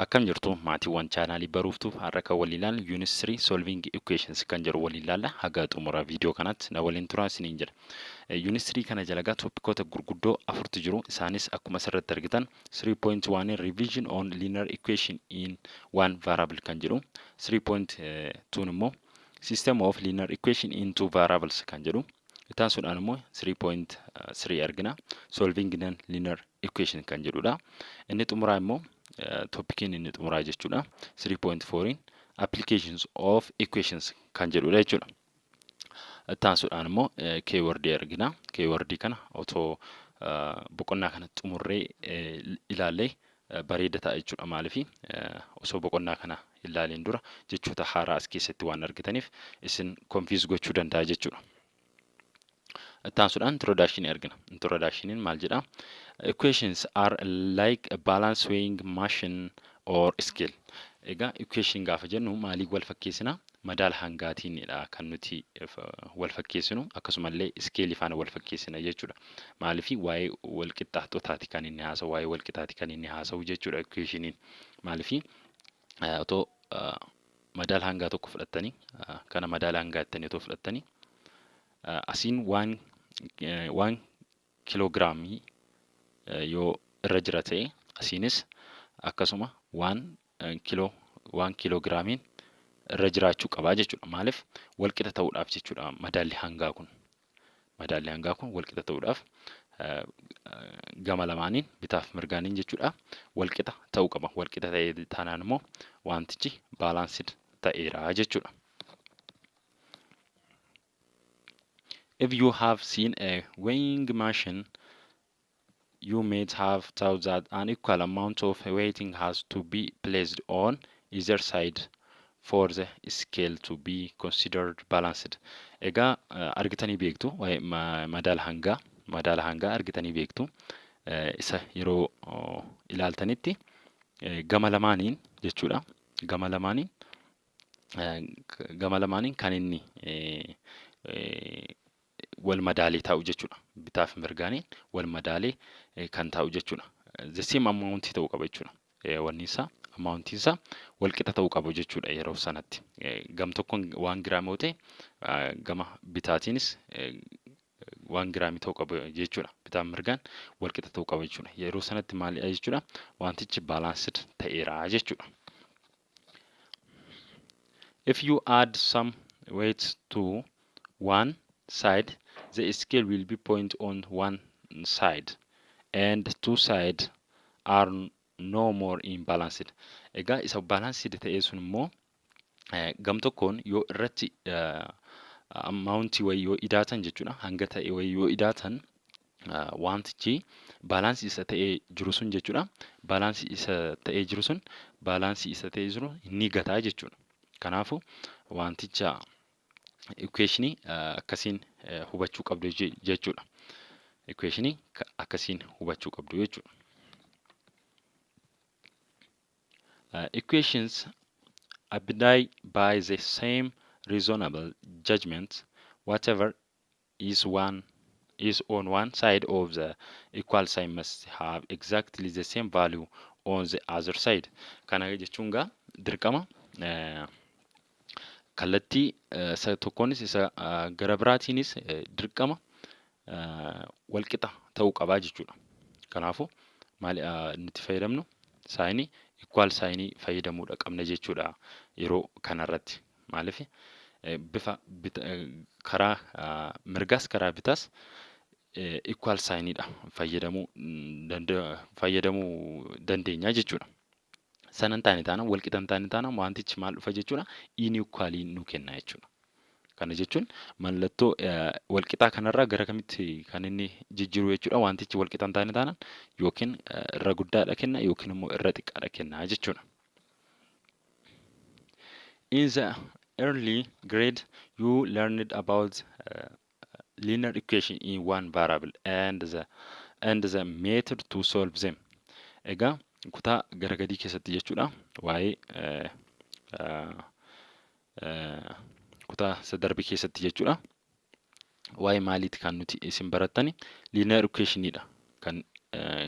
Akkam jirtu maatiiwwan chaanaalii baruuftuuf har'a kan waliin ilaallu Unit 3 Solving Equations kan jedhu waliin ilaalla. Haga xumura viidiyoo kanaatti na waliin turaa isiniin jedha. Unit 3 kana jalagaa toopikoota gurguddoo afurtu jiru. Isaanis akkuma asirratti argitan 3.1 Revision on Linear Equation in One Variable kan jedhu, 3.2 immoo System of Linear Equation in Two Variables kan jedhu. Itti aansuudhaan immoo 3.3 argina. Solving Non-Linear Equation kan jedhudha. Inni xumuraa immoo topikiin inni xumuraa jechuudha. 3.4 Applications of Equations kan jedhudha jechuudha. Itti aansuudhaan immoo keyword argina. Keyword kana otoo boqonnaa kana xumurree ilaallee bareeda ta'a jechuudha. Maaliif osoo boqonnaa kana ilaaliin dura jechoota haaraa as keessatti waan argitaniif isin confuse gochuu danda'a jechuudha. Itti aansuudhaan introduction argina. Introductioniin maal jedha? Equations are like a balance weighing machine or scale. Egaa equation gaafa jennu maaliif wal fakkeessina? Madaala hangaatiinidha kan nuti wal fakkeessinu, akkasumallee iskeelii faana wal fakkeessina jechuudha. Maaliif waa'ee wal qixxaatotaati kan inni haasa'u, waa'ee wal qixaati kan inni haasa'u jechuudha equationiin. Maaliif otoo madaala hangaa tokko fudhattanii, kana madaala hangaa jettanii otoo fudhattanii, asiin waan kiloogiraamii yoo irra jira ta'e, asiinis akkasuma waan kiloogiraamiin irra jiraachuu qabaa jechuudha. Maaliif walqixa ta'uudhaaf jechuudha madaalli hangaa kun. Madaalli hangaa kun walqixa ta'uudhaaf gama lamaaniin bitaaf mirgaaniin jechuudha walqixa ta'uu qaba. Walqixa ta'ee taanaan immoo wantichi baalaansid ta'eera jechuudha. If you have seen a weighing machine, you may have thought that an equal amount of weighting has to be placed on either side for the scale to be considered balanced. Egaa argitanii beektu waa'ee madaala hangaa, madaala hangaa argitanii beektu. Isa yeroo ilaaltanitti gama lamaaniin jechuudha, gama lamaaniin kan inni wal madaalee taa'u jechuudha. Bitaaf mirgaaniin wal madaalee kan taa'u jechuudha. The same amount ta'uu qaba jechuudha. Wanni isaa amount isaa wal qixa ta'uu qaba jechuudha yeroo sanatti. Gam tokkoon 1 giraamii yoo ta'e, gama bitaatiinis 1 giraamii ta'uu qaba jechuudha. Bitaaf mirgaan wal qixa ta'uu qaba jechuudha. Yeroo sanatti maalidha jechuudha? Wantichi balanced ta'eera jechuudha. If you add some weight to one side, the scale will be point on one side and two sides are no more imbalanced. Egaa isa balanced ta'e sun immoo gam tokkoon yoo irratti amountii wayii yoo idaatan jechuudha, hanga ta'e wayii yoo idaatan, wantichi baalaansii isa ta'ee jiru sun jechuudha, baalaansii isa ta'ee jiru sun baalaansii isa ta'ee jiru ni gataa jechuudha. Kanaafuu wanticha equationii akkasiin hubachuu qabdu jechuudha. Equationii akkasiin hubachuu qabdu jechuudha. Equations abide by the same reasonable judgment: whatever is on one side of the equal sign must have exactly the same value on the other side. Kana jechuun gaa dirqama kallattii isa tokkoonis isa gara biraatiinis dirqama walqixa ta'uu qabaa jechuudha. Kanaafuu maali nuti fayyadamnu saayinii equal saayinii fayyadamuudha qabna jechuudha yeroo kanarratti. Maaliif bifa karaa mirgaas karaa bitaas equal saayiniidha fayyadamuu dandeenya jechuudha. Sana hin taane taanaan, walqixa hin taane taanaan, wantichi maal dhufa jechuudha? Inequalii nu kenna jechuudha. Kana jechuun mallattoo walqixaa kanarraa gara kamitti kan inni jijjiiru jechuudha? Wantichi walqixa hin taane taanaan yookiin irra guddaadha kenna yookiin immoo irra xiqqaadha kenna jechuudha. In the early grade, you learned about linear equation in one variable and the method to solve them. Egaa kutaa gara gadii keessatti jechuudha, waa'ee kutaa isa darbe keessatti jechuudha. Waa'ee maaliiti kan nuti isin barattani? Linear equationidha kan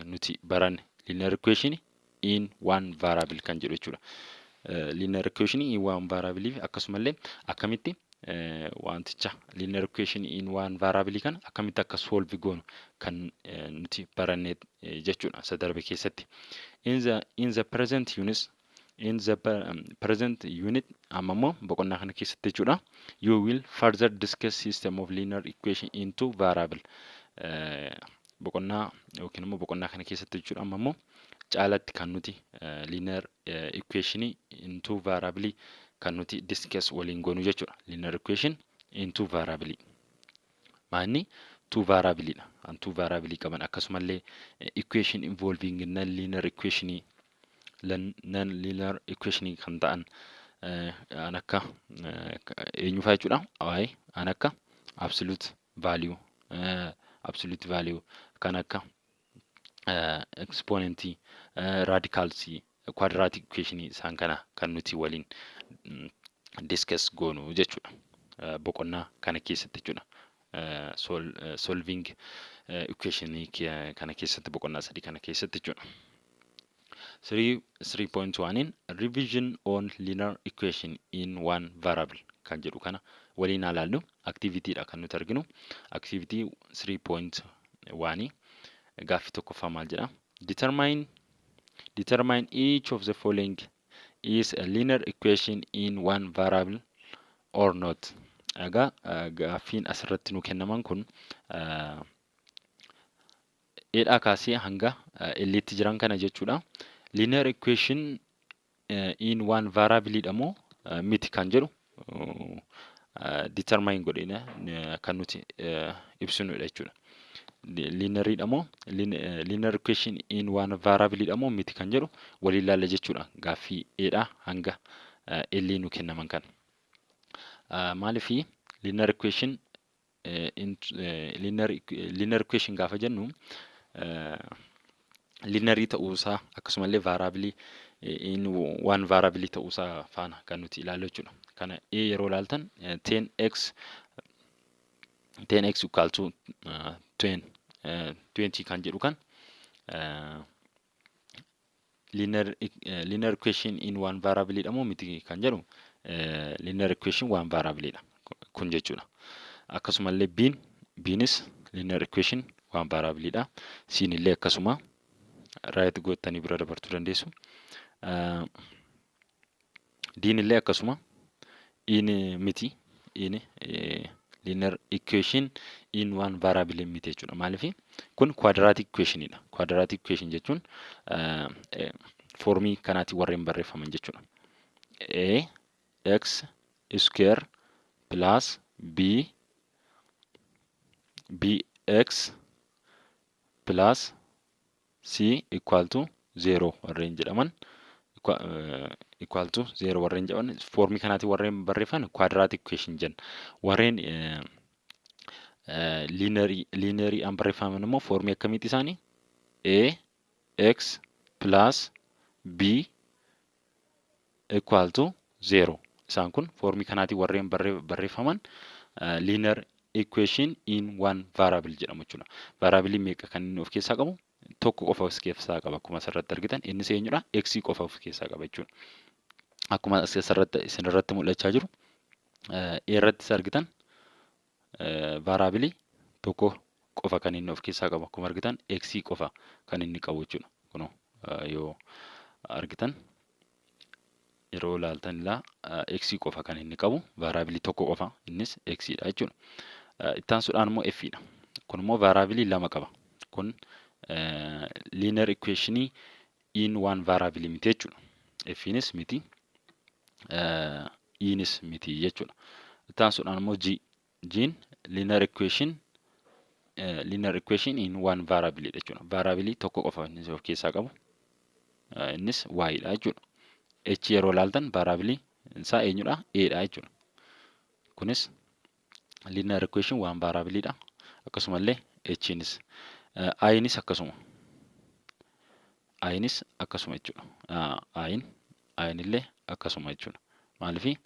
nuti baranne. Linear equation in one variable kan jedhu jechuudha. Linear equation in one variable fi akkasumallee akkamitti wanticha linear equation in one variable kana akkamitti akka solve goonu kan nuti baranne jechuudha isa darbe keessatti. In the present unit, in the present unit, amma immoo boqonnaa kana keessatti jechuudha, you will further discuss system of linear equation in two variable. Boqonnaa yookiin immoo boqonnaa kana keessatti jechuudha, amma immoo caalatti kan nuti linear equation in two variable kan nuti discuss waliin goonu jechuudha. Linear equation in two variable. Maanni two variable dha. Kan two variable qaban, akkasumallee equation involving non-linear equation, non-linear equation kan ta'an an akka eenyufaa jechuudha. Waa'ee an akka absolute value, kan akka exponentii, radicalsii, quadratic equation, isaan kana kan nuti waliin discuss goonu jechuudha. Boqonnaa kana keessatti jechuudha. Solving equation kana keessatti, boqonnaa sadii kana keessatti jechuudha. 3.1 in revision on linear equation in one variable kan jedhu kana waliin haa ilaallu. Activity dha kan nuti arginu. Activity 3.1 gaaffii tokkoffaa maal jedha? Determine each of the following is a linear equation in one variable or not. Egaa gaaffiin asirratti nu kennaman kun A dhaa kaasee hanga L tti jiran kana jechuudha. Linear equation in one variable dha moo miti kan jedhu determine godhina kan nuti ibsinudha jechuudha. Lineariidha moo, linear equation in one variable dha moo miti kan jedhu waliin ilaalla jechuudha. Gaaffii A dhaa hanga L nu kennaman kana. Maaliifii linear equation gaafa jennu linearii ta'uusaa akkasumallee variable in one variable ta'uusaa faana kan nuti ilaallu jechuudha. Kana A yeroo ilaaltan, 10x 10x equal to 10 20 kan jedhu kan linear equation in one variable dha moo miti kan jedhu, linear equation one variable dha kun jechuudha. Akkasumallee B'nis linear equation one variable dha. C'n illee akkasuma, right gootanii bira dabartuu dandeessu. D'n illee akkasuma. E'n miti. E'n linear equation in one variable miti jechuudha. Maaliif? Kun quadratic equation dha. Quadratic equation jechuun foormii kanaatiin warreen barreeffaman jechuudha. A x square plus b bx plus c equal to 0 warreen jedhaman, equal to 0 warreen jedhaman, foormii kanaatiin warreen barreeffaman quadratic equation jenna. Warreen lineariidhaan barreeffaman immoo foormii akkamiiti isaanii? A x plus b equal to 0. Isaan kun foormii kanaatiin warreen barreeffaman linear equation in one variable jedhamu jechuudha. Variable meeqa kan inni of keessaa qabu? Tokko qofa of keessaa qaba, akkuma asirratti argitan. Innis eenyudha? X qofa of keessaa qaba jechuudha. Akkuma asirratti isinirratti mul'achaa jiru, A irrattis argitan, variable tokko qofa kan inni of keessaa qabu, akkuma argitan x qofa kan inni qabu jechuudha. Kunoo yoo argitan, yeroo ilaaltan ilaa, x qofa kan inni qabu, variable tokko qofa, innis x dha jechuudha. Itti aansuudhaan immoo f dha. Kun immoo variable lama qaba. Kun linear equation in one variable miti jechuudha. F'nis miti, E'nis miti jechuudha. Itti aansuudhaan immoo G. G'n linear equation in one variable jechuudha. Variable tokko qofa inni of keessaa qabu. Innis y dha jechuudha. H yeroo ilaaltan variable isaa eenyudha? A dha jechuudha. Kunis linear equation one variable dha. Akkasumallee H'nis. I'nis akkasuma. I'nis akkasuma jechuudha. I'n illee akkasuma jechuudha. Maaliifii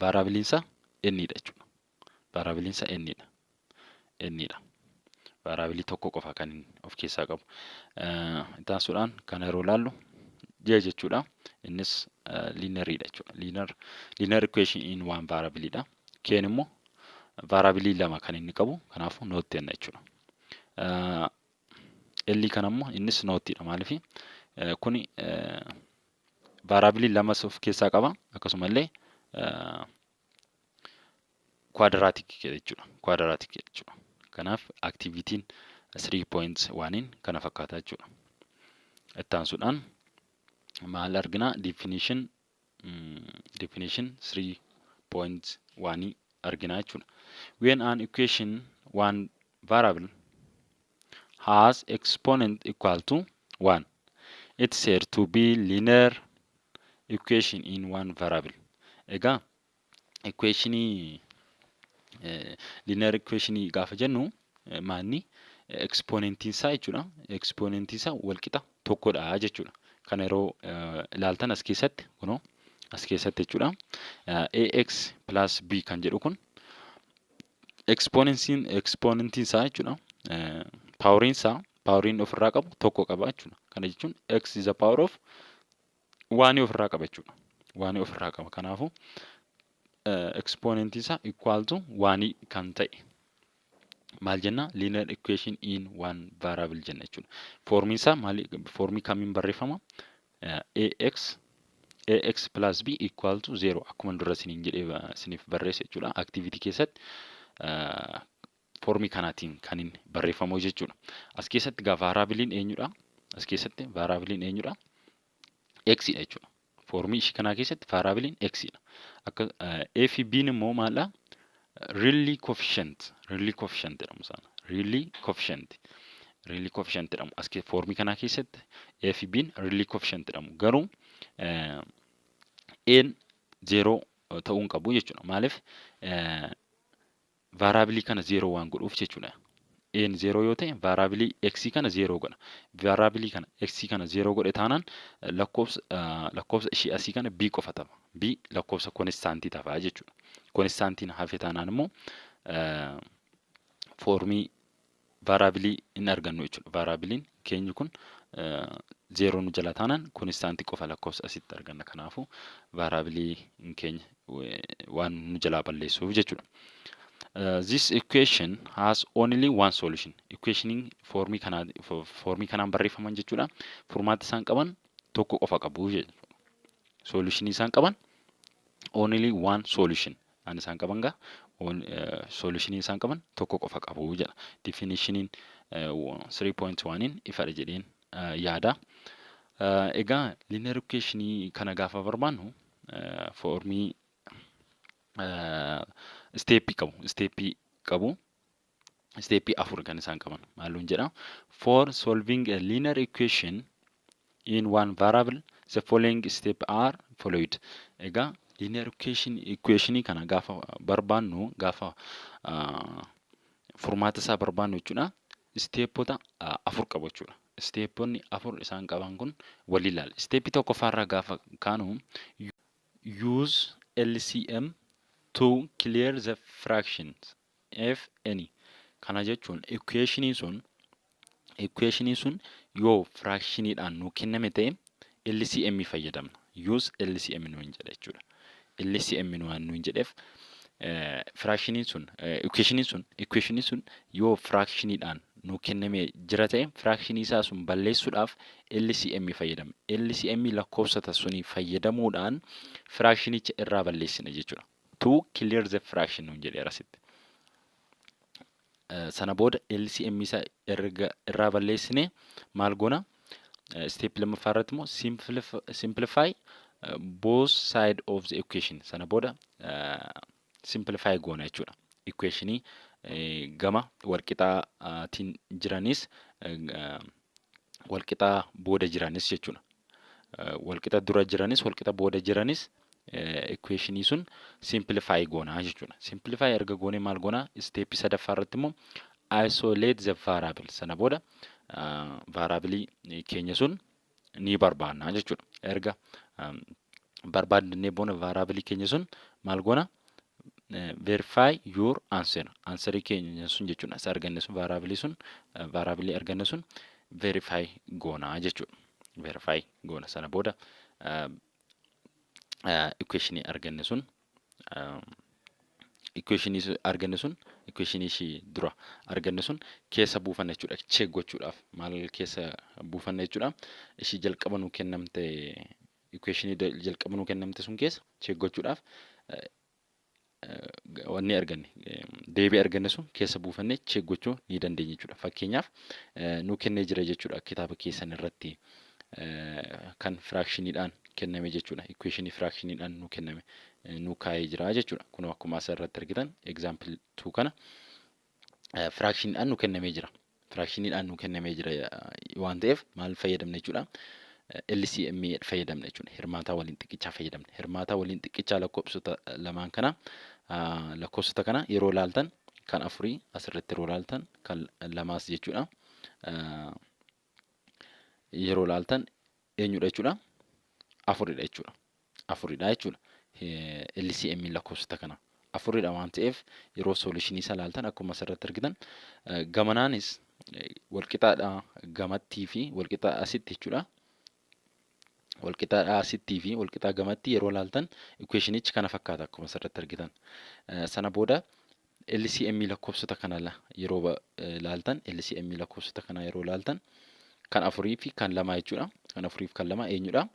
variableiin isaa n dha jechuudha. Variableiin isaa n dha. N dha. Variableii tokko qofa kan inni of keessaa qabu. Itti aansuudhaan kana yeroo ilaallu J jechuudha. Innis lineariidha jechuudha. Linear equation in one variableidha. K'n immoo variableii lama kan inni qabu, kanaafuu not jenna jechuudha. L kana immoo innis notiidha. Maaliif? Kuni variableii lamas of keessaa qaba, akkasumallee quadratic jechuudha. Quadratic jechuudha. Kanaaf activityn 3.1 kana fakkaata jechuudha. Itti aansuudhaan maal argina? Definition 3.1 argina jechuudha. When an equation one variable has exponent equal to 1, it's said to be linear equation in one variable. Egaa equationii linear equationii gaafa jennu maanni exponentiin isaa jechuudha. Exponentiin isaa walqixa tokkodha jechuudha. Kana yeroo ilaaltan as keessatti, kunoo as keessatti jechuudha. AX plus B kan jedhu kun exponentiin isaa jechuudha. Poweriin isaa, poweriin ofirraa qabu tokko qaba jechuudha. Kana jechuun x is the power of one ofirraa qaba jechuudha. One ofirraa qaba. Kanaafuu exponentiin isaa equal to one kan ta'e maal jenna? Linear equation in one variable jenna jechuudha. Formiin isaa maali? Formii kamiin barreeffama? ax plus b equal to 0, akkuma dura isiniin jedhee isiniif barreesse jechuudha. Activity keessatti formii kanaatiin kan inni barreeffamu jechuudha. As keessatti gaa variableiin eenyudha? As keessatti variableiin eenyudha? X dha jechuudha. Formii ishii kanaa keessatti variableiin x dha. Akka a fi b immoo maaldha? Really coefficient, really coefficient jedhamu isaan. Really coefficient. Really coefficient jedhamu. As formii kanaa keessatti a fi b really coefficient jedhamu. Garuu a'n zeeroo ta'uu hin qabu jechuudha. Maaliif? Variableii kana zeeroo waan godhuuf jechuudha. A'n zeeroo yoo ta'e variableii x kana zeeroo godha. Variableii kana x kana zeeroo godhe taanaan lakkoofsa ishee asii kana b qofa ta'a. B lakkoofsa constantii ta'a jechuudha. Constantiin hafe taanaan immoo formii variableii hin argannu jechuudha. Variableiin keenyi kun zeeroo nu jala taanaan constantii qofa lakkoofsa asitti arganna. Kanaafuu variableii keenya waan nu jalaa balleessuuf jechuudha. This equation has only one solution. Equationiin formii kanaan barreeffaman jechuudha. Furmaata isaan qaban tokko qofa qabu jechuudha. Solutionii isaan qaban only one solution. Kan isaan qaban gaa solutionii isaan qaban tokko qofa qabu jedha. Definitioniin 3.1 ifadha jedheen yaada. Egaa linear equationii kana gaafa barbaannu formii stepii qabu. Stepii qabu. Stepii afur kan isaan qaban. Maaluun jedha? For solving a linear equation in one variable, the following step are followed. Egaa linear equationii kana gaafa barbaannu, gaafa furmaata isaa barbaannu jechuudha. Stepota afur qabu jechuudha. Steponni afur isaan qaban kun walii ilaalla. Stepii tokkoffaarraa gaafa kaanu, use LCM to clear the fractions if any. Kana jechuun equationiin sun yoo fractioniidhaan nuu kenname ta'e LCM fayyadamna. Use LCM nuun jedha jechuudha. LCM waan nuun jedheef fractioniin sun equationiin sun yoo fractioniidhaan nuu kenname jira ta'e, fractionii isaa sun balleessuudhaaf LCM fayyadamna. LCM lakkoofsota sunii fayyadamuudhaan fractionicha irraa balleessina jechuudha. To clear the fraction nuun jedheera asitti. Sana booda LCM isaa erga irraa balleessine maal goona? Step lammaffaa irratti immoo simplify both side of the equation. Sana booda simplify goona jechuudha. Equationii gama walqixaatiin jiranis, walqixaa booda jiranis jechuudha. Walqixa dura jiranis, walqixa booda jiranis equationii sun simplify goonaa jechuudha. Simplify erga goonee maal goonaa? Step sadaffaa irratti immoo isolate the variable. Sana booda variableii keenya sun ni barbaanna jechuudha. Erga barbaadnee booda variableii keenya sun maal goona? Verify your answer. Answerii keenya sun jechuudha. Isa arganne sun, variableii sun, variableii arganne sun verify goonaa jechuudha. Verify goona. Sana booda equationii arganne sun, equationii arganne sun, equationii ishii dura arganne sun keessa buufanna jechuudha. Check gochuudhaaf maal keessa buufanna jechuudha? Ishii jalqaba nuu kennamte, equationii jalqaba nuu kennamte sun keessa check gochuudhaaf wanni arganne, deebii arganne sun keessa buufannee check gochuu ni dandeenya jechuudha. Fakkeenyaaf, nuu kennee jira jechuudha kitaaba keessan irratti kan fractioniidhaan kenname jechuudha. Equationii fractioniidhaan nuu kenname nuu kaa'ee jira jechuudha. Kun akkuma asirratti argitan example 2 kana fractioniidhaan nuu kennamee jira. Fractioniidhaan nuu kennamee jira waan ta'eef maal fayyadamna jechuudha? LCM fayyadamna jechuudha. Hirmaataa waliin xiqqichaa fayyadamna. Hirmaataa waliin xiqqichaa lakkoofsota lamaan kana, lakkoofsota kana yeroo laaltan, kan afurii asirratti yeroo laaltan, kan lamaas jechuudha. Yeroo laaltan eenyudha jechuudha? Afuridha jechuudha. Afuridha jechuudha. LCM lakkoofsota kana afuridha waan ta'eef yeroo solutionii isaa laaltan akkuma asirratti argitan gamanaanis walqixaadha gamattii fi walqixaa asitti jechuudha. Walqixaadha asittii fi walqixaa gamatti yeroo laaltan equationichi kana fakkaata akkuma asirratti argitan. Sana booda LCM lakkoofsota kana yeroo laaltan, LCM lakkoofsota kana yeroo laaltan, kan afurii fi kan lamaa jechuudha. Kan afurii fi kan lama eenyudha?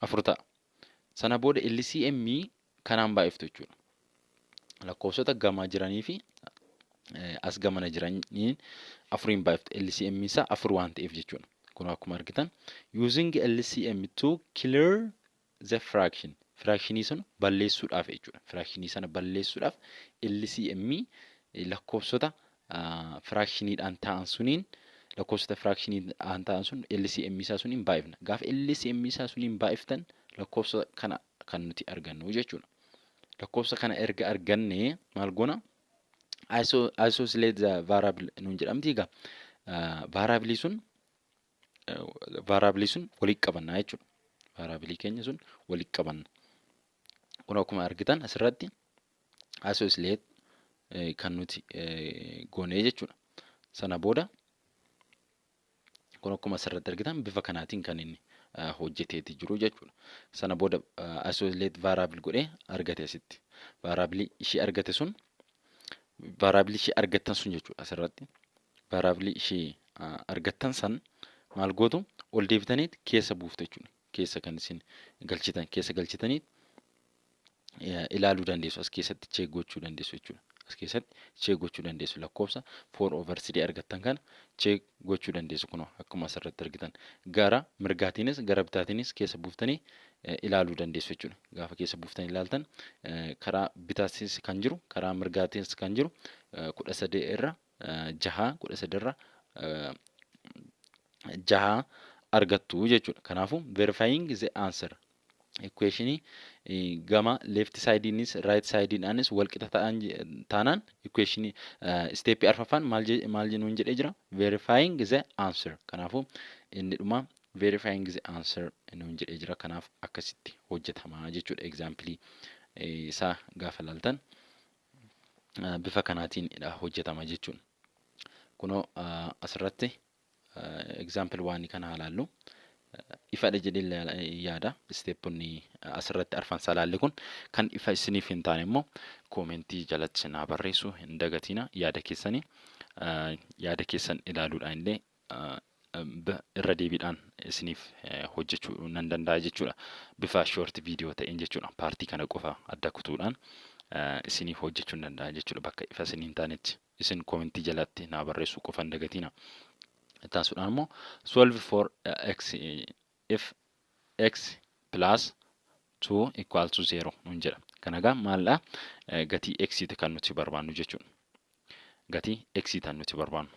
Afur ta'a. Sana booda LCM kanaan baay'iftu jechuudha. Lakkoofsota gamaa jiranii fi as gamana jiraniin afuriin baay'iftu. LCM isaa afur waan ta'eef jechuudha. Kun akkuma argitan using LCM to clear the fraction. Fractionii sun balleessuudhaaf jechuudha. Fractionii sana balleessuudhaaf LCM lakkoofsota fractioniidhaan ta'an suniin, lakkoofsota fractioniidhaan ta'an sun LCM isaa suniin baay'ifna. Gaafa LCM isaa suniin baay'iftan lakkoofsa kana kan nuti argannu jechuudha. Lakkoofsa kana erga arganne maal goona? Isolate the variable nuun jedhamti egaa. Variableii sun walitti qabannaa jechuudha. Variableii keenya sun walitti qabanna. Kun akkuma argitan asirratti isolate kan nuti goonee jechuudha. Sana booda kun akkuma asirratti argitan bifa kanaatiin kan inni hojjeteeti jiru jechuudha. Sana booda isolate variable godhee argate asitti. Variableii ishee argate sun, variableii ishee argattan sun jechuudha asirratti. Variableii ishee argattan san maal gootu? Ol deebitaniit keessa buuftu jechuudha. Keessa kan isin galchitan keessa galchitaniit ilaaluu dandeessu. As keessatti check gochuu dandeessu jechuudha. As keessatti check gochuu dandeessu, lakkoofsa 4 over 3 argattan kana check gochuu dandeessu. Kunoo akkuma asirratti argitan gara mirgaatiinis gara bitaatiinis keessa buuftanii ilaaluu dandeessu jechuudha. Gaafa keessa buuftanii ilaaltan karaa bitaatis kan jiru, karaa mirgaatiis kan jiru 13 irra jaha, 13 irra jaha argattu jechuudha. Kanaafuu verifying the answer equationii gama left sideiinis right sideiidhaanis walqixa ta'an taanaan equationii stepii arfaffaan maal maal nuun jedhee jira? Verifying the answer. Kanaafuu inni dhuma verifying the answer nuun jedhee jira. Kanaaf akkasitti hojjetamaa jechuudha. Example isaa gaafa laaltan bifa kanaatiin hojjetama jechuudha. Kunoo asirratti example waan kana haa laallu. Ifadha jedhee yaada. Steponni asirratti arfansaa laalle kun kan ifa isiniif hin taane immoo commentii jalatti naa barreessuu hin dagatina. Yaada keessanii, yaada keessan ilaaluudhaan illee irra deebiidhaan isiniif hojjechuu nan danda'a jechuudha. Bifa short video ta'een jechuudha. Partii kana qofa adda kutuudhaan isiniif hojjechuu hin danda'a jechuudha. Bakka ifa isinii hin taanetti isin commentii jalatti naa barreessuu qofa hin dagatina. Itti aansuudhaan immoo solve for x if x plus 2 equal to 0 nuun jedha. Kana egaa maalidha? Gatii x kan nuti barbaannu jechuudha. Gatii x kan nuti barbaannu.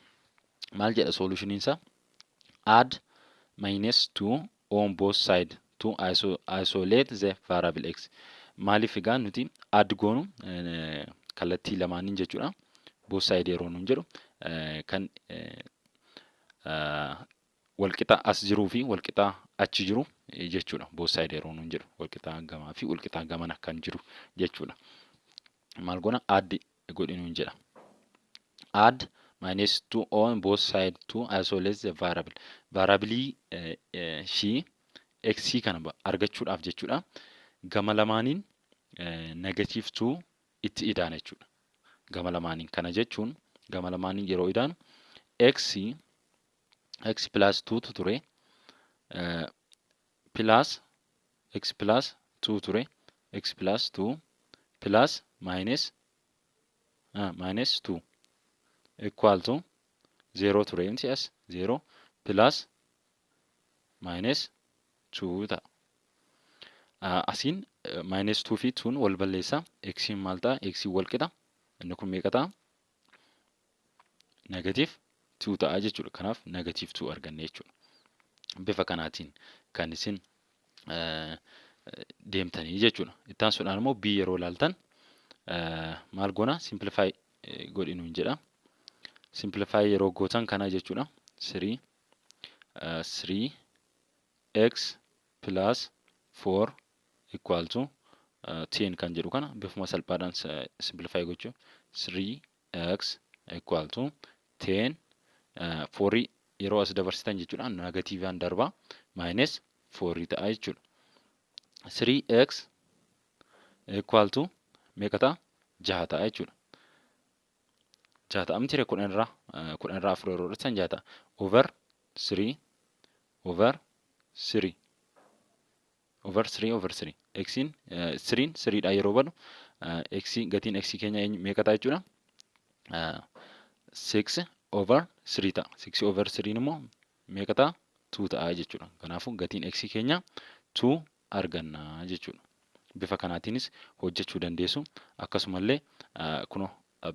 Maal jedha solutioniin isaa? Add minus 2 on both side to isolate the variable x. Maaliif egaa nuti add goonu kallattii lamaaniin jechuudha. Both side yeroo nuun jedhu kan walqixa as jiruu fi walqixa achi jiru jechuudha. Both side yeroo nuun jedhu walqixa gamaa fi walqixa gamana kan jiru jechuudha. Maal goona? Add godhi nuun jedha. Add minus 2 on both side to isolate the variable. Variabilii ishii x kana argachuudhaaf jechuudha. Gama lamaaniin negative 2 itti idaana jechuudha. Gama lamaaniin kana jechuun gama lamaaniin yeroo idaanu x plus 2 tu ture, plus x plus 2 ture, x plus 2 plus minus 2 equal to 0 ture miti? As 0 plus minus 2 ta'a. Asiin minus 2 fi 2 wal balleessa. X maal ta'a? X wal qixa. Inni kun meeqa ta'a? Negative 2 ta'a jechuudha. Kanaaf negative 2 arganne jechuudha. Bifa kanaatiin kan isin deemtanii jechuudha. Itti aansuudhaan immoo B yeroo ilaaltan maal goona? Simplify godhi nuun jedha. Simplify yeroo gootan kana jechuudha. 3 3 x plus 4 equal to 10 kan jedhu kana bifuma salphaadhaan simplify gochuu, 3x equal to 10, 4 yeroo as dabarsitan jechuudha, negatiivaan darba, minus 4 ta'a jechuudha. 3x equal to meeqa ta'a? Jaha ta'a jechuudha. Jaha ta'a miti? 10 irraa 4 yeroo dhuftan jaha ta'a. Over 3 over 3 over 3 over 3, x'n 3 3 dha yeroo badu, x, gatiin x keenya meeqa ta'a jechuudha? 6 over 3 ta'a. 6 over 3 immoo meeqa ta'a? 2 ta'a jechuudha. Kanaafuu gatiin x keenya 2 arganna jechuudha. Bifa kanaatiinis hojjechuu dandeessu. Akkasumallee kunoo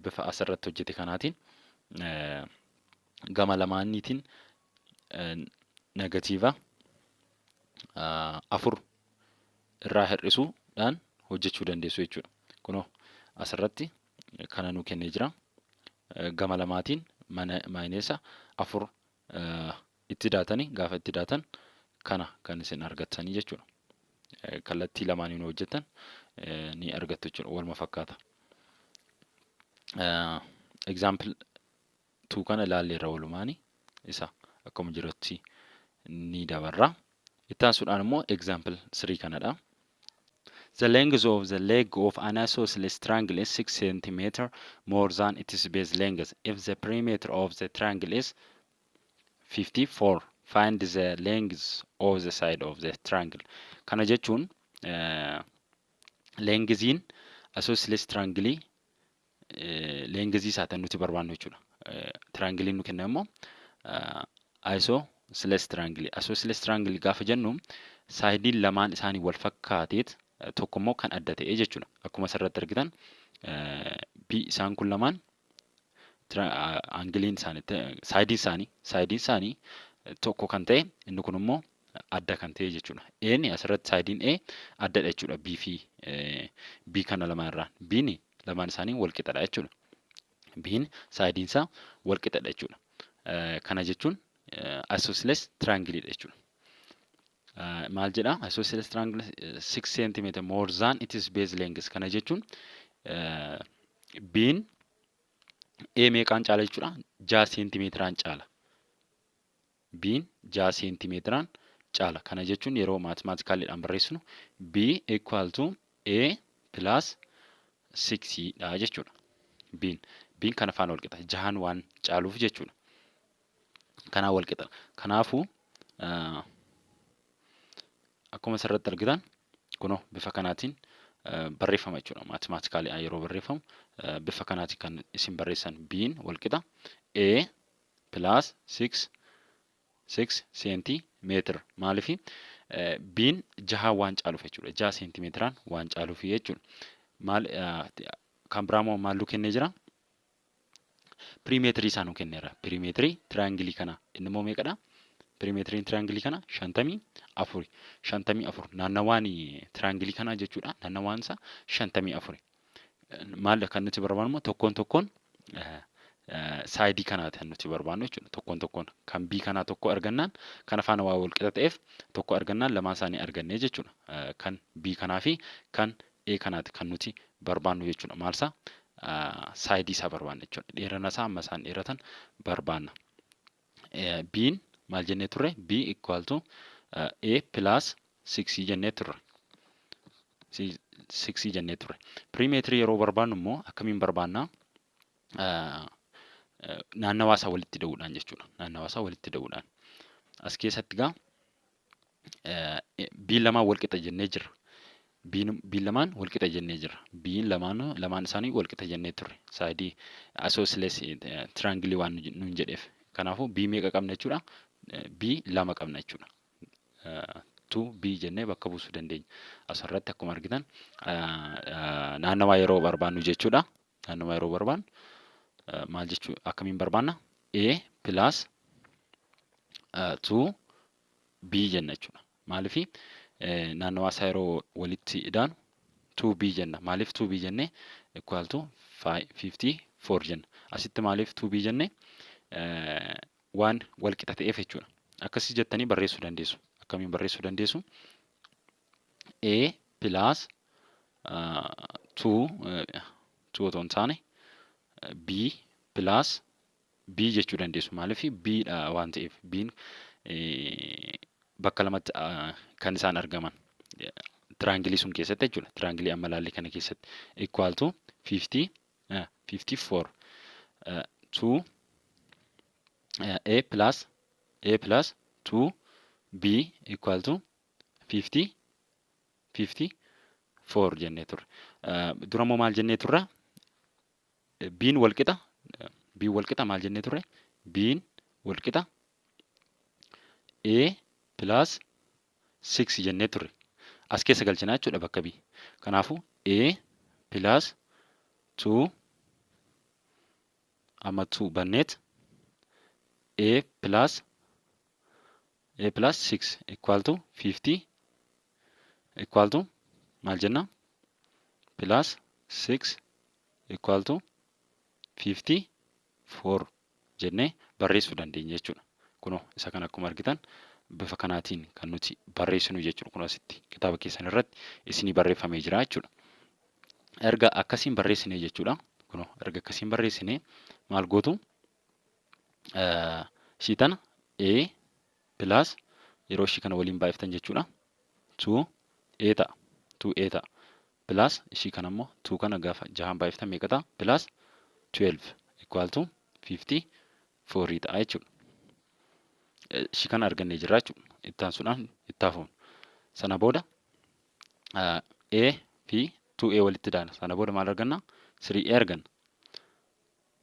bifa asirratti hojjete kanaatiin gama lamaaniitiin negatiiva 4 irraa hir'isuudhaan hojjechuu dandeessu jechuudha. Kunoo asirratti kana nuu kennee jira. Gama lamaatiin minus 4 itti daatanii, gaafa itti daatan kana kan isin argattanii jechuudha. Kallattii lamaaniin hojjettan ni argattu jechuudha. Waluma fakkaata. Example 2 kana ilaalleerra walumaani, isa akkuma jirutti ni dabarra. Itti aansuudhaan immoo example 3 kanadha. The length of the leg of an isosceles triangle is 6 cm more than its base length. If the perimeter of the triangle is 54, find the length of the side of the triangle. Kana jechuun lengthiin isosceles triangle lengthii isaa tan nuti barbaannu jechuudha. Triangle nu kenna immoo isosceles triangle. Isosceles triangle gaafa jennu sideiin lamaan isaanii wal fakkaateet tokko immoo kan adda ta'e jechuudha. Akkuma asirratti argitan B isaan kun lamaan angleiin isaanii, sideiin isaanii tokko kan ta'e, inni kun immoo adda kan ta'e jechuudha. A'n asirratti sideiin A addadha jechuudha B fi B kana lamaan irraa. B'n lamaan isaanii wal qixadha jechuudha. B'n sideiin isaa wal qixadha jechuudha. Kana jechuun isosceles triangle dha jechuudha. Maal jedha? Isosceles triangle 6 cm more than its base length. Kana jechuun B'n A meeqaan caala jechuudha? 6 seentimeetiraan caala. B'n 6 seentimeetiraan caala. Kana jechuun yeroo mathematicaliidhaan barreessinu B equal to A plus 6 dha jechuudha. B'n kana faana wal qixa. Jahaan waan caaluuf jechuudha. Kanaan wal qixa. Kanaafuu akkuma asirratti argitan kunoo bifa kanaatiin barreeffama jechuudha. Mathematicaliidhaan yeroo barreeffamu bifa kanaatiin kan isin barreessan, B'n wal qixa A plus 6 seentimeetira. Maaliif? B'n jahaan waan caaluuf jechuudha. 6 seentimeetiraan waan caaluuf jechuudha. Maal kan biraa immoo maal nu kennee jira? Perimeterii isaa nu kenneera. Perimeterii triangleii kana inni immoo meeqadha? Perimeteriin triangleii kana 54. 54 naannawaan triangleii kanaa jechuudha. Naannawaan isaa 54. Maal kan nuti barbaannu immoo tokkoon tokkoon sideii kanaati kan nuti barbaannu jechuudha. Tokkoon tokkoon kan B kanaa tokko argannaan, kana faana waa wal qixa ta'eef tokko argannaan lamaan isaanii argannee jechuudha. Kan B kanaa fi kan A kanaati kan nuti barbaannu jechuudha. Maal isaa? Sideii isaa barbaanna jechuudha. Dheerina isaa amma isaan dheeratan barbaanna. B'n maal jennee turre? B equal to A plus 6 jennee turre. 6 jennee turre. Perimeterii yeroo barbaannu immoo akkamiin barbaannaa? Naannawaa isaa walitti ida'uudhaan jechuudha. Naannawaa isaa walitti ida'uudhaan. As keessatti gaa B'n lamaan wal qixa jennee jirra. B'n lamaan wal qixa jennee jirra. B'n lamaan lamaan isaanii wal qixa jennee turre. Sideii isosceles triangleii waan nuun jedheef. Kanaafuu B meeqa qabna jechuudha? B lama qabna jechuudha. 2B jennee bakka buusuu dandeenya. Asirratti akkuma argitan naannawaa yeroo barbaannu jechuudha. Naannawaa yeroo barbaannu maal jechuu, akkamiin barbaanna? A plus 2 B jenna jechuudha. Maaliif? Naannawaa isaa yeroo walitti idaanu 2B jenna. Maaliif 2B jennee? Equal to 54 jenna. Asitti maaliif 2B jennee? Waan wal qixa ta'eef jechuudha. Akkasii jettanii barreessuu dandeessu. Akkamiin barreessuu dandeessu? A plus 2, 2 otoo hin taane B plus B jechuu dandeessu. Maaliif? B dha waan ta'eef, B'n bakka lamatti kan isaan argaman triangleii sun keessatti jechuudha. Triangleii amma laallee kana keessatti equal to 50 54 2 A plus A plus 2 B equal to 50 54 jennee turre. Dura immoo maal jennee turre? B'n wal qixa maal jennee turre? B'n wal qixa A plus 6 jennee turre. As keessa galchinaa jechuudha bakka B. Kanaafuu A plus 2, amma 2 banneet, A plus 6 equal to 50 equal to maal jenna? Plus 6 equal to 54 jennee barreessuu dandeenya jechuudha. Kunoo isa kana akkuma argitan bifa kanaatiin kan nuti barreessinu jechuudha. Kun asitti kitaaba keessan irratti isinii barreeffamee jira jechuudha. Erga akkasiin barreessine jechuudha. Kunoo erga akkasiin barreessine maal gootu? Ishii tana A plus yeroo ishii kana waliin baay'iftan jechuudha. 2 A ta'a. 2 A ta'a. Plus ishii kana immoo 2 kana gaafa jahaan baay'iftan meeqa ta'a? Plus 12 equal to 54 ta'a jechuudha. Ishii kana argannee jirra jechuudha. Itti aansuudhaan itti hafuun. Sana booda A fi 2A walitti daana. Sana booda maal arganna? 3A arganna.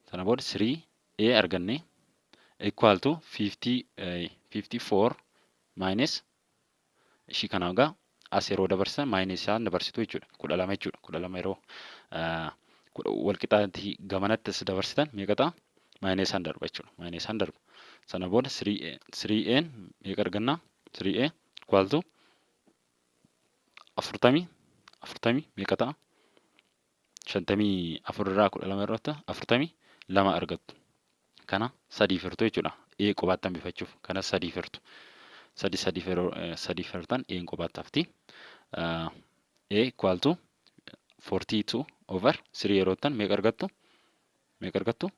Sana booda 3A arganne equal to 50, 54 minus ishii kana egaa as yeroo dabarsan minus isaan dabarsitu jechuudha. 12 jechuudha. 12 yeroo wal qixaatti gamanatti as dabarsitan meeqa ta'a? Minus isaan darba jechuudha. Minus isaan darba. Sana booda 3A 3A meeqa arganna? 3A equal to 40 meeqa ta'a? 54 irraa 12 irratti 42 argattu. Kana sadii firtu jechuudha. A qobaatti hambifachuuf kana sadii firtu. Sadi sadii yeroo sadii firtan A'n qobaatti hafti. A equal to 42 over 3 yeroo ta'an meeqa argattu? Meeqa argattu?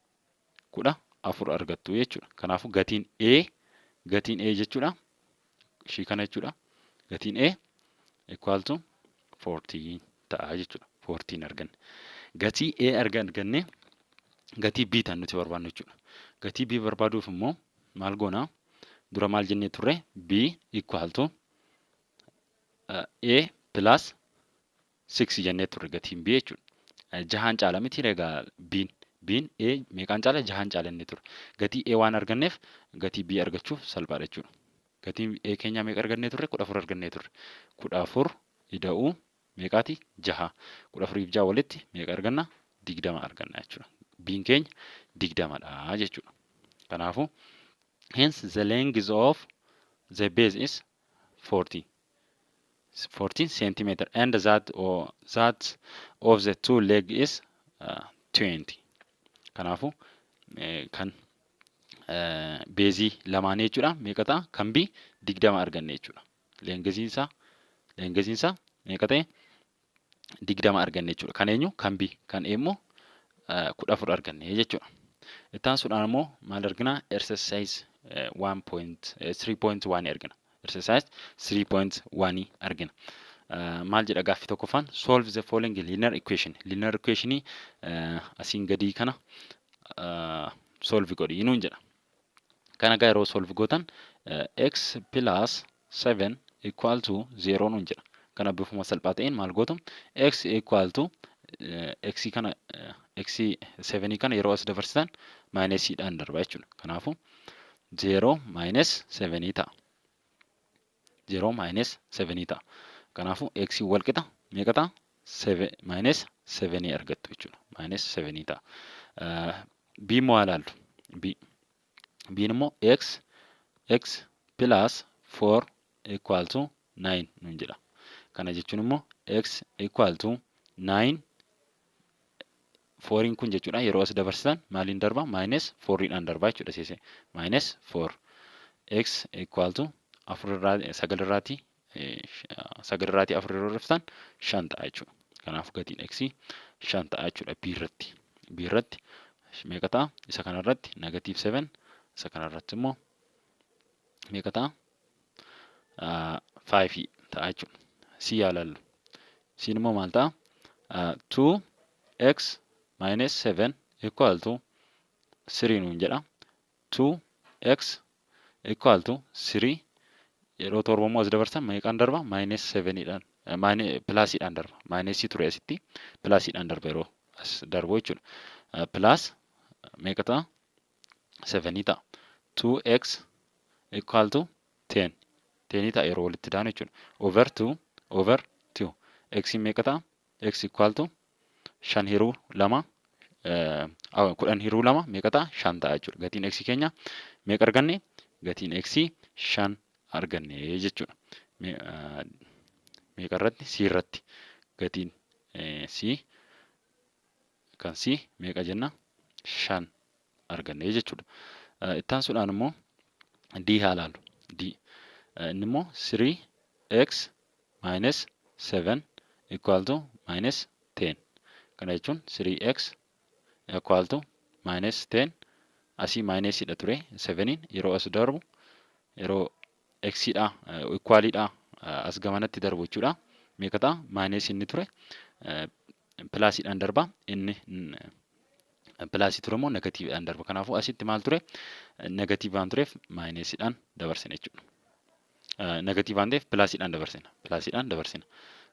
14 argattu jechuudha. Kanaafuu gatiin A jechuudha. Ishii kana jechuudha. Gatiin A equal to 14 ta'a jechuudha. 14 arganne. Gatii A arganne, gatii B tan nuti barbaannu jechuudha. Gatii B barbaaduuf immoo maal goona? Dura maal jennee turre? B equal to A plus 6 jennee turre gatiin B jechuudha. Jahaan caala miti egaa B'n. B'n A meeqaan caala? Jahaan caala jennee turre. Gatii A waan arganneef gatii B argachuuf salphaadha jechuudha. Gatiin A keenyaa meeqa argannee turre? 14 argannee turre. 14 ida'uu meeqaati? Jaha. 14f jaha walitti meeqa arganna? 20 arganna jechuudha. B'n keenya 20dha jechuudha. Kanaafuu hence the length of the base is 40. 14 centimeter and that or that of the two leg is 20. Kanaafuu kan baseii lamaanii jechuudha. Meeqa ta'a? Kan B 20 arganne jechuudha. Lengthiin isaa meeqa ta'e? 20 arganne jechuudha. Kan eenyu? Kan B. Kan A immoo 14 arganne jechuudha. Itti aansuudhaan immoo maal argina? Exercise 1.3.1 argina. Exercise 3.1 argina. Maal jedha gaaffii tokkoffaan? Solve the following linear equation. Linear equationii asiin gadii kana solve godhi nuun jedha. Kana gaa yeroo solve gootan x plus 7 equal to 0 nuun jedha. Kana bifuma salphaa ta'een maal gootu? X equal to x kana, x 7 kana yeroo as dabarsitan minusiidhaan darba jechuudha. Kanaafuu 0 minus 7 ta'a. 0 minus 7 ta'a. Kanaafuu x wal qixa meeqa ta'a? 7 minus 7 argattu jechuudha. Minus 7 ta'a. B immoo haa ilaallu. B. B immoo x plus 4 equal to 9 nuun jedha. Kana jechuun immoo x equal to 9, fouriin kun jechuudha, yeroo as dabarsitan maaliin darba? Minus fouriidhaan darbaa jechuudha seesee. Minus 4, x equal to afur irraa sagal irraatii, sagal irraatii afur yeroo dhuftan 5 ta'a jechuudha. Kanaaf gatiin x 5 ta'a jechuudha B irratti. B irratti meeqa ta'a? Isa kanarratti negative 7, isa kanarratti immoo meeqa ta'a? 5 ta'a jechuudha. C haa ilaallu. C immoo maal ta'a? 2x minus 7 equal to 3 nuun jedha. 2x equal to 3 yeroo 7 immoo as dabarsan meeqaan darba? Minus 7dhaan, plusiidhaan darba. Minusii ture, asitti plusiidhaan darba yeroo as darbu jechuudha. Plus meeqa ta'a? 7 ta'a. 2x equal to 10. 10 ta'a yeroo walitti daanu jechuudha. Over 2 over 2. X meeqa ta'a? X equal to 5 hiruu 2, 10 hiruu 2 meeqa ta'a? 5 ta'a jechuudha. Gatiin x keenya meeqa arganne? Gatiin x 5 arganne jechuudha. Meeqa irratti? C irratti. Gatiin C, kan C meeqa jenna? 5 arganne jechuudha. Itti aansuudhaan immoo D haa ilaallu. D. Inni immoo 3x minus 7 equal to minus 10. Kana jechuun 3x equal to minus 10, asii minusiidha ture 7 yeroo as darbu, yeroo xidha equalidha as gamanatti darbu jechuudha. Meeqa ta'a? Minus inni ture plusiidhaan darba, inni plusii ture immoo negativeidhaan darba. Kanaafuu asitti maal ture? Negative waan tureef minusiidhaan dabarsina jechuudha. Negative waan ta'eef plusiidhaan dabarsina. Plusiidhaan dabarsina.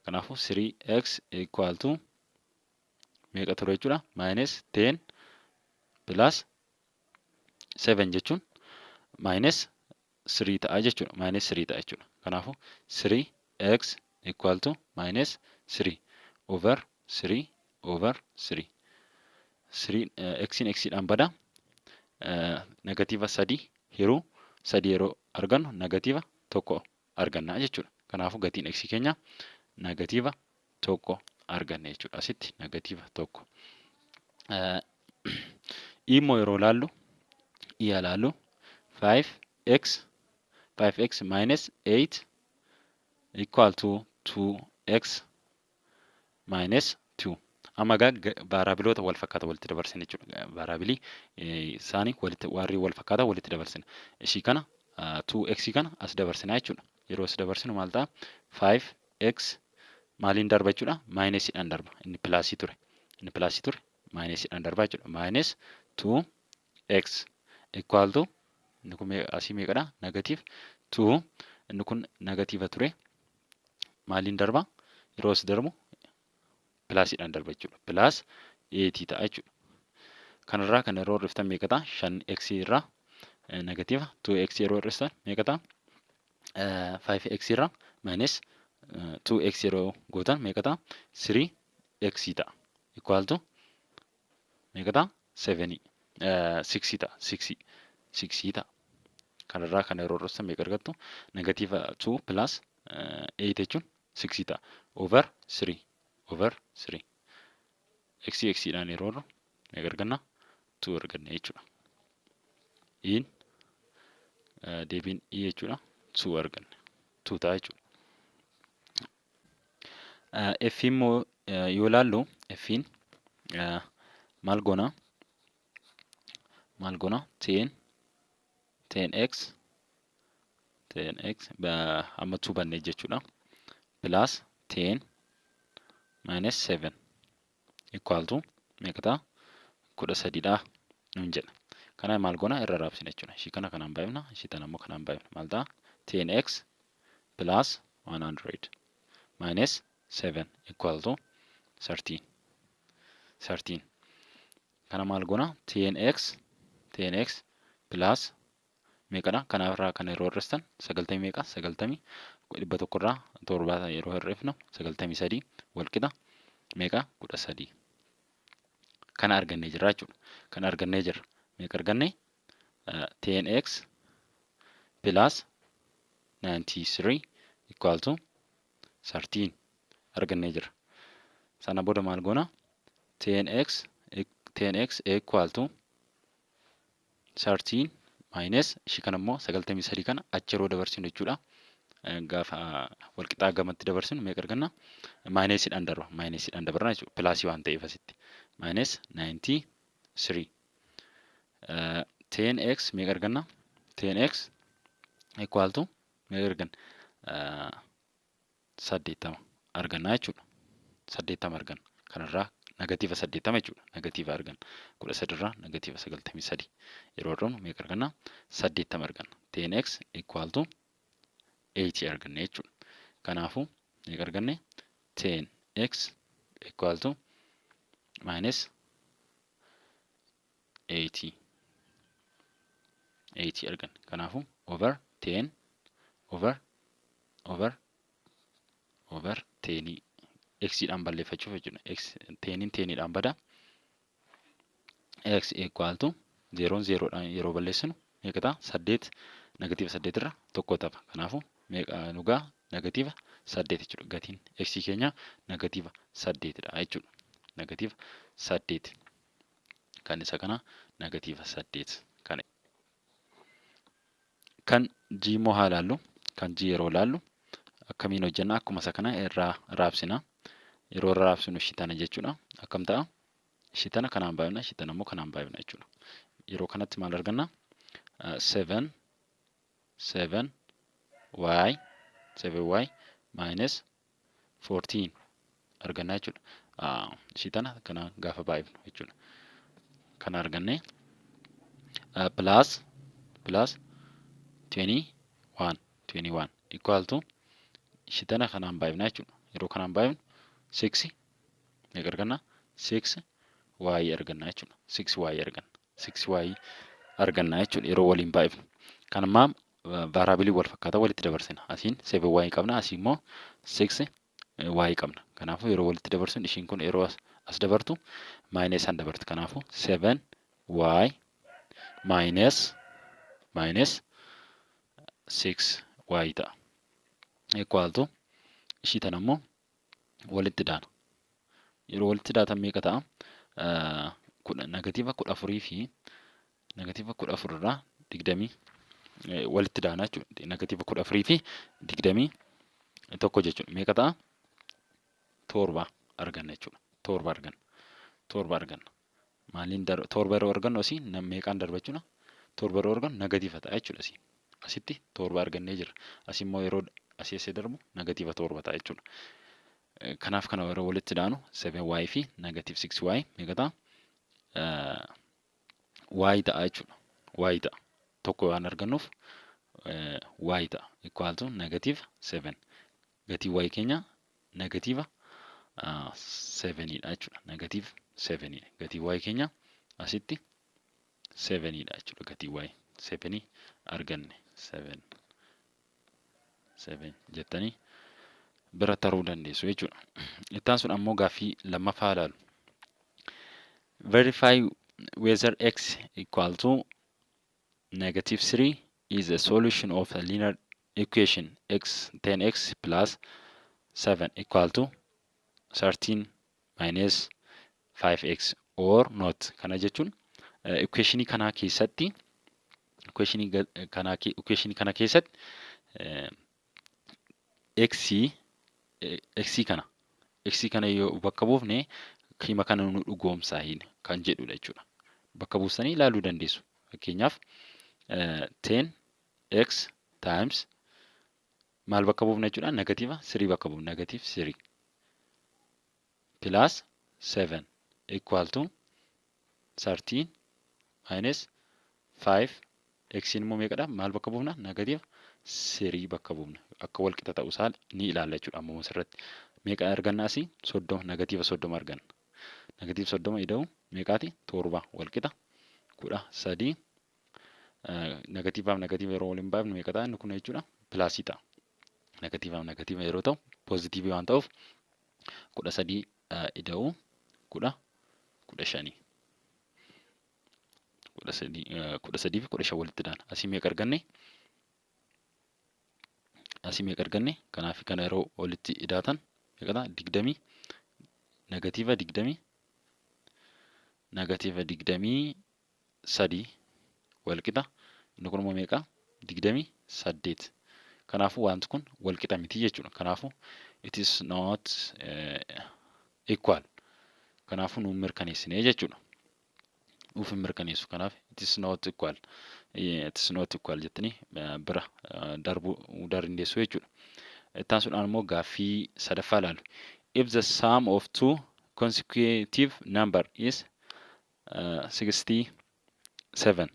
Kanaafuu 3x equal to meeqa ture jechuudha? Minus 10 plus 7 jechuun minus 3 ta'a jechuudha. Minus 3 ta'a jechuudha. Kanaafuu 3x equal to minus 3 over 3 over 3. 3 x'n x'dhaan bada, negative 3 hiruu 3 yeroo argannu negative 1 arganna jechuudha. Kanaafuu gatiin x keenya negative 1 arganne jechuudha. Asitti negative 1. E immoo yeroo ilaallu, E ilaallu, 5x 5x minus 8 equal to 2x minus 2. Amma egaa variableoota wal fakkaataa walitti dabarsina jechuudha. Variableii isaanii walitti, warri wal fakkaataa walitti dabarsina. Ishii kana 2x kana as dabarsina jechuudha. Yeroo as dabarsinu maal ta'a? 5x maaliin darba jechuudha? Minusiidhaan darba. Inni plusii ture. Inni plusii ture minusiidhaan darba jechuudha. Minus 2x equal to inni kun asii meeqadha? Negative 2, inni kun negative ture. Maaliin darba? Yeroo as darbu plusiidhaan darba jechuudha. Plus 8 ta'a jechuudha. Kanarraa kan yeroo hir'iftan meeqa ta'a? 5x irraa negative 2x yeroo hir'istan meeqa ta'a? 5x irraa minus 2x yeroo gootan meeqa ta'a? 3x ta'a. Equal to meeqa ta'a? 7, 6 ta'a. 6, 6 ta'a. Kanarraa kan yeroo hir'istan meeqa argattu? Negative 2 plus 8 jechuun 6 ta'a. Over 3 over 3. X x dhaan yeroo hirru meeqa arganna? 2 arganna jechuudha. In deebiin E jechuudha. 2 arganna. 2 ta'a jechuudha. F immoo yoo ilaallu, F'n maal goona? Maal goona? 10x, 10x amma 2 bannee jechuudha. Plus 10 minus 7 equal to meeqa ta'a? 13dha nuun jedha. Kana maal goona? Irra raabsina jechuudha. Ishii kana kanaan baay'ifna, ishii tana immoo kanaan baay'ifna. Maal ta'a? 10x plus 100 minus 7 equal to 13. 13. Kana maal goona? 10x, 10x plus meeqadha? Kanaafirraa kana yeroo hir'istan 90 meeqa? 90, 100rraa 7 yeroo hir'ifnu 93 wal qixa meeqa? 13. Kana argannee jirra jechuudha. Kana argannee jirra. Meeqa arganne? 10x plus 93 equal to 13 argannee jirra. Sana booda maal goona? 10x, 10x equal to 13 minus ishii kana immoo 93 kana achi yeroo dabarsinu jechuudha. Gaafa walqixaa gamatti dabarsinu meeqa arganna? Minusiidhaan darba. Minusiidhaan dabarna jechuudha. Plusii waan ta'eef asitti. Minus 93. 10x meeqa arganna? 10x equal to meeqa arganna? 80 arganna jechuudha. 80 arganna. Kanarraa negative 80 jechuudha. Negative arganna. 13rraa negative 93 yeroo argannu meeqa arganna? 80 arganna. 10x equal to 80 arganne jechuudha. Kanaafuu meeqa arganne? 10x equal to minus 80, 80 arganne. Kanaafuu over 10 over over 10 x dhaan balleeffachuuf jechuudha. X teniin teniidhaan bada. X equal to zeroon zerodhaan yeroo balleessinu meeqa ta'a? 8, negative 8 irra 1 ta'a. Kanaafuu meeqa nugaa? Negative 8 jechuudha. Gatiin x keenya negative 8dha jechuudha. Negative 8. Kan isa kana negative 8. Kan G immoo haa ilaallu. Kan G yeroo ilaallu akkamiin hojjenna? Akkuma isa kana irraa raabsina. Yeroo irra raabsinu ishii tana jechuudha. Akkam ta'a? Ishii tana kanaan baay'ifna, ishii tana immoo kanaan baay'ifna jechuudha. Yeroo kanatti maal arganna? 7, 7 y, 7 y minus 14 arganna jechuudha. Ishii tana kana gaafa baay'ifnu jechuudha. Kana arganne plus 21, 21 equal to ishii tana kanaan baay'ifna jechuudha. Yeroo kanaan baay'ifnu 6 meeqa arganna? 6 y arganna jechuudha. 6 y arganna. 6 y arganna jechuudha yeroo waliin baay'ifnu. Kan ammaa variableii wal fakkaataa walitti dabarsina. Asiin 7 y qabna, asii immoo 6 y qabna. Kanaafuu yeroo walitti dabarsinu ishiin kun yeroo as dabartu minus an dabarti. Kanaafuu 7 y minus 6 y ta'a. Equal to ishii tana immoo walitti daana. Yeroo walitti daatan meeqa ta'a? Negative 14 fi negative 14 irraa 20 walitti daana jechuudha. Negative 14 fi 21 jechuudha. Meeqa ta'a? 7 arganna jechuudha. 7 arganna. 7 arganna. Maaliin 7 yeroo argannu asii meeqaan darba jechuudha? 7 yeroo argannu negative ta'a jechuudha asii. Asitti 7 argannee jirra. Asii immoo yeroo asii asii darbu negative 7 ta'a jechuudha. Kanaaf kana yeroo walitti daanu 7y fi negative 6y meeqa ta'a? Y ta'a jechuudha. Y ta'a. 1 waan argannuuf y ta'a. Equal to negative 7. Gatii y keenya negative 7dha jechuudha. Negative 7dha. Gatii y keenya asitti 7dha jechuudha. Gatii y 7 arganne, 7 7 jettanii bira taruu dandeessu jechuudha. Ittaan sun ammoo gaaffii lammaffaa ilaalu. Verify whether x equal to negative 3 is a solution of a linear equation x 10x plus 7 equal to 13 minus 5x or not. Kana jechuun equationii kanaa keessatti, equationii kana keessatti x x kana X kana yoo bakka buufne hima kana nu dhugoomsaa hin kan jedhudha jechuudha. Bakka buustanii ilaaluu dandeessu. Fakkeenyaaf, 10x times maal bakka buufna jechuudha? Negative 3 bakka buufna. Negative 3 plus 7 equal to 13 minus 5. X immoo meeqadha? Maal bakka buufna? Negative 3 bakka buufna. Akka wal qixa ta'uu isaa ni ilaalla jechuudha amma asirratti. Meeqa arganna asii? 30, negative 30 arganna. Negative 30 ida'u meeqaati? 7 wal qixa 13. Negatiivaaf negative yeroo waliin baafnu meeqa ta'a inni kun jechuudha? Plusii ta'a. Negatiivaaf negative yeroo ta'u positive waan ta'uuf, 13 ida'uu 15. 13, 13 fi 15 walitti dhaana. Asii meeqa arganne? Asii meeqa arganne? Kanaaf kana yeroo walitti idaatan meeqa ta'a? 20, negative 20, negative 23 wal qixa. Inni kun immoo meeqa? 28. Kanaafuu wanti kun wal qixa miti jechuudha. Kanaafuu it is not equal. Kanaafuu nuun mirkaneessine jechuudha. Nuuf hin mirkaneessu. Kanaaf it is not equal. It is not equal jettanii bira darbuu dandeessu jechuudha. Itti aansuudhaan immoo gaaffii sadaffaa ilaalu. If the sum of two consecutive number is 67,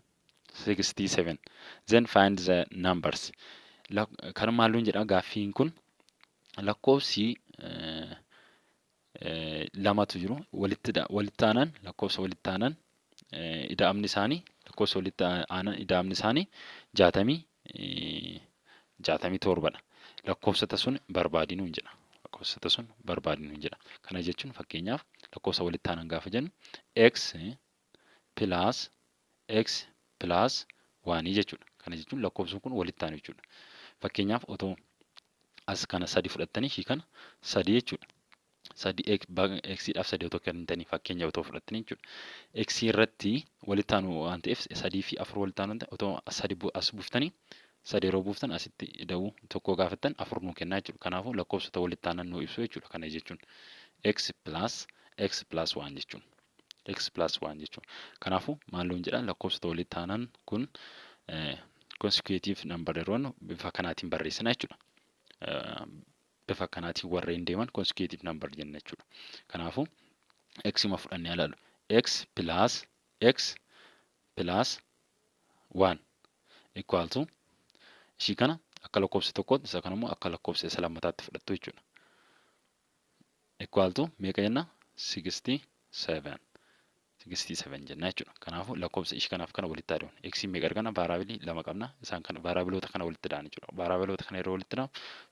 then find the numbers. Kan maalluun jedha gaaffiin kun? Lakkoofsi lamatu jiru, walitti aanan, lakkoofsa walitti aanan ida'amni isaanii, lakkoofsa walitti aanan ida'amni isaanii 67dha. Lakkoofsota sun barbaadi nuun jedha. Lakkoofsota sun barbaadi nuun jedha. Kana jechuun, fakkeenyaaf, lakkoofsa walitti aanan gaafa jennu x plus x plus 1 jechuudha. Kana jechuun lakkoofsi kun walitti aanu jechuudha. Fakkeenyaaf, otoo as kana sadi fudhattanii, ishii kana sadi jechuudha. Sadi x dhaaf sadi otoo kennitanii, fakkeenya otoo fudhattanii jechuudha. X irratti walitti aanu waan ta'eef, sadii fi afur walitti aanu otoo sadi as buuftanii, sadi yeroo buuftan asitti ida'uu tokko gaafattan afur nuu kennaa jechuudha. Kanaafuu lakkoofsota walitti aanan nuu ibsu jechuudha. Kana jechuun x plus x plus 1 jechuun. X plus 1 jechuun. Kanaafuu maal nuun jedha? Lakkoofsota walitti aanan kun consecutive number yeroo bifa kanaatiin barreessina jechuudha. Bifa kanaatiin warreen deeman consecutive number jenna jechuudha. Kanaafuu x ma fudhannee ilaalu. X plus x plus 1 equal to ishii kana akka lakkoofsa tokkootti, isa kana immoo akka lakkoofsa isa lammataatti fudhattu jechuudha. Equal to meeqa jenna? 67. 67 jenna jechuudha. Kanaafuu lakkoofsa ishii kanaaf kana walitti adeemu. X meeqa arganna? Variable lama qabna. Isaan kana variableoota kana walitti dha'an jechuudha. Variableoota kana yeroo walitti dha'amu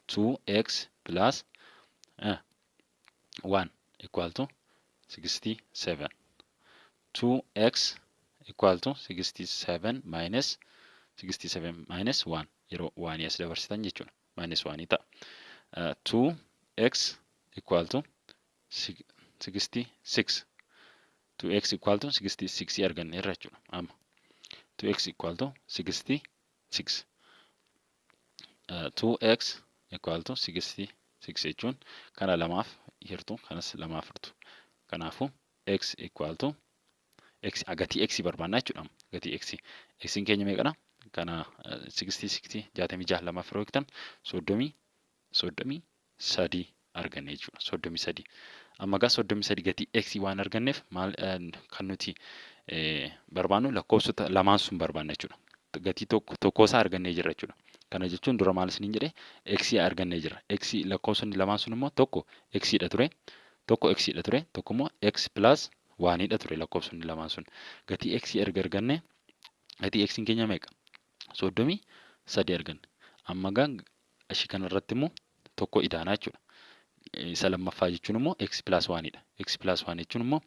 2x plus 1 equal to 67. 2x equal to 67 minus 67 minus 1, yeroo 1 as dabarsitan jechuudha. Minus 1 ta'a. 2x equal to 66. 2x equal to 66 arganneerra jechuudha. Amma 2x equal to 66. 2x equal to 66 jechuun kana lamaaf hirtu, kanas lamaaf hirtu. Kanaafuu x equal to x, gatii x barbaanna jechuudha. Gatii x. X keenya meeqadha? Kana 66, 66 lamaaf yeroo hiiktan 33 arganne jechuudha. 33. Amma egaa 33 gatii x waan arganneef, maal kan nuti barbaannu? Lakkoofsota lamaan sun barbaanna jechuudha. Gatii tokko tokkoosaa argannee jirra jechuudha. Kana jechuun dura maal isiniin jedhee? X argannee jirra. X lakkoofsonni lamaan sun immoo tokko x dha ture. Tokko x dha ture. Tokko immoo x plus 1 dha ture lakkoofsonni lamaan sun. Gatii x erga arganne, gatii x keenya meeqa? 33 arganne. Amma egaa ishii kanarratti immoo tokko idaanaa jechuudha. Isa lammaffaa jechuun immoo x plus 1 dha. X plus 1 jechuun immoo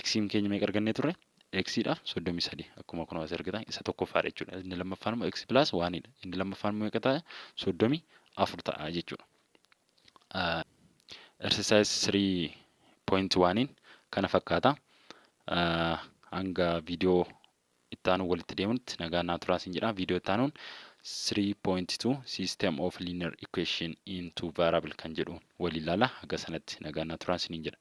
x keenya meeqa argannee turre? X dhaaf 33 akkuma kun as argitan isa tokkoffaadha jechuudha. Inni lammaffaan immoo x plus 1 dha. Inni lammaffaan immoo meeqa ta'a? 34 ta'a jechuudha. Exercise 3.1 kana fakkaata. Hanga viidiyoo itti aanu walitti deemutti nagaan naa turaa isin jedha. Viidiyoo itti aanuun 3.2 System of Linear Equation in Two Variable kan jedhu waliin ilaalla. Haga sanatti nagaan naa turaa isiniin jedha.